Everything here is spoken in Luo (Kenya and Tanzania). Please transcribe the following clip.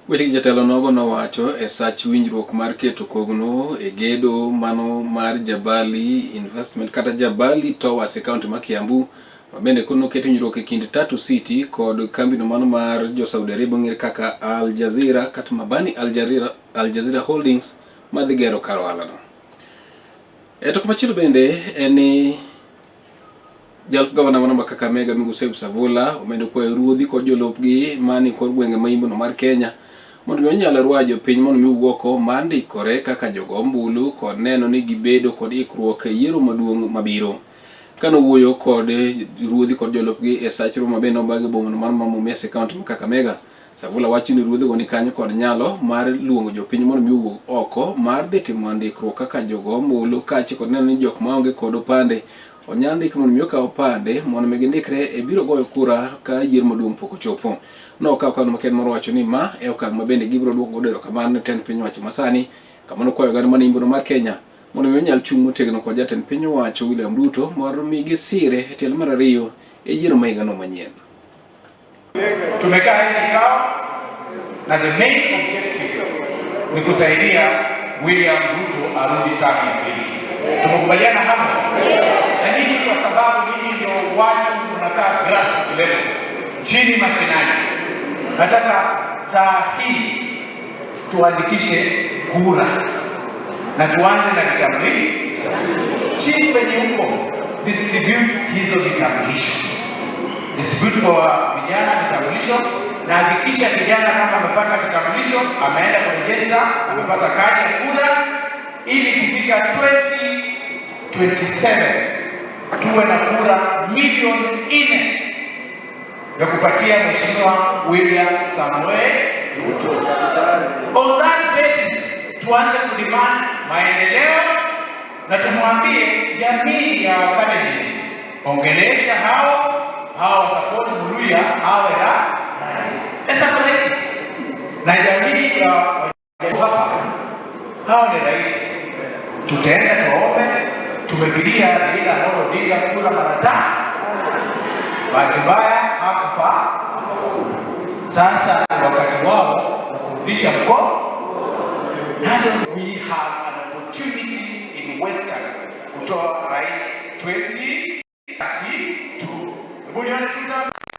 Weche jatelo nogo nowacho e sach winjruok mar keto kogno e gedo mano mar Jabali Investment kata Jabali Towers e kaunti ma Kiambu, ma bende koro noket winjruok e kind Tatu City kod kambino mano mar jo Saudi Arabia mong'ere kaka Al Jazeera kata Mabani Al Jazeera, Al Jazeera Holdings madhi gero kar ohalano. E to komachielo bende en ni Jalup gavana mano ma Kakamega Migosi Savula omedo kwayo ruodhi kod jolupgi mani kor gwenge ma imbono mar Kenya mondo mi onyal rwa jopiny mondo mi owuok oko mar ndikore kaka jogo ombulu kod neno ni gibedo kod ikruok e yiero maduong' mabiro. Kane owuoyo kod ruodhi kod jolupgi e sach romo mabende nobag e bomano mar Mumias e kaunti ma Kakamega, Savula wacho ni ruodhigo ni kanyo kod nyalo mar luongo jopiny mondo mi owuog oko mar dhi timo ndikruok kaka jogo ombulu kaachiel kod neno ni jok maonge kod opande onyal ndik mondo mi okaw opande mondo mi gindikre e biro goyo kura ka yiero maduong' pok ochopo. Nokawo okang' makende mar wacho ni ma e okang' ma bende gibiro duoko godo erokamano ne tend piny owacho masani kamano kwayo oganda manie imbono mar Kenya mondo mi onyal chung' motegno kod jatend piny owacho William Ruto mondo mi gisire e tielo mar ariyo e yiero ma higano manyien. Tumekaa hii kikao na the main objective ni kusaidia William Ruto arudi term ya pili. Tumekubaliana hapo? Na nyinyi kwa sababu nyinyi ndio watu mnakaa grassroots level chini mashinani, nataka saa hii tuandikishe kura na tuanze na vitambulisho chini penye huko, distribute hizo vitambulisho, distribute kwa vijana vitambulisho, na hakikisha kijana kama amepata kitambulisho, ameenda kuregister, amepata kadi ya kura, ili ikifika 2027 tuwe na kura milioni 4 ya kupatia Mheshimiwa William Samoei Ruto. On that basis tuanze kudemand maendeleo na tumwambie jamii ya Wakalenjin, ongelesha hao hao wasapoti Mluhya awe rais. Pesa rahisi na jamii ya Wajaluo hapa hao ni rais, tutaenda tuwaombe. Tumepigia Raila Amolo Odinga kura mara tano, bahati mbaya hakufaa. Sasa ni wakati wao wa kurudisha mkono. Hata we have an opportunity in Western kutoa rais 2032. Hebu nione tuta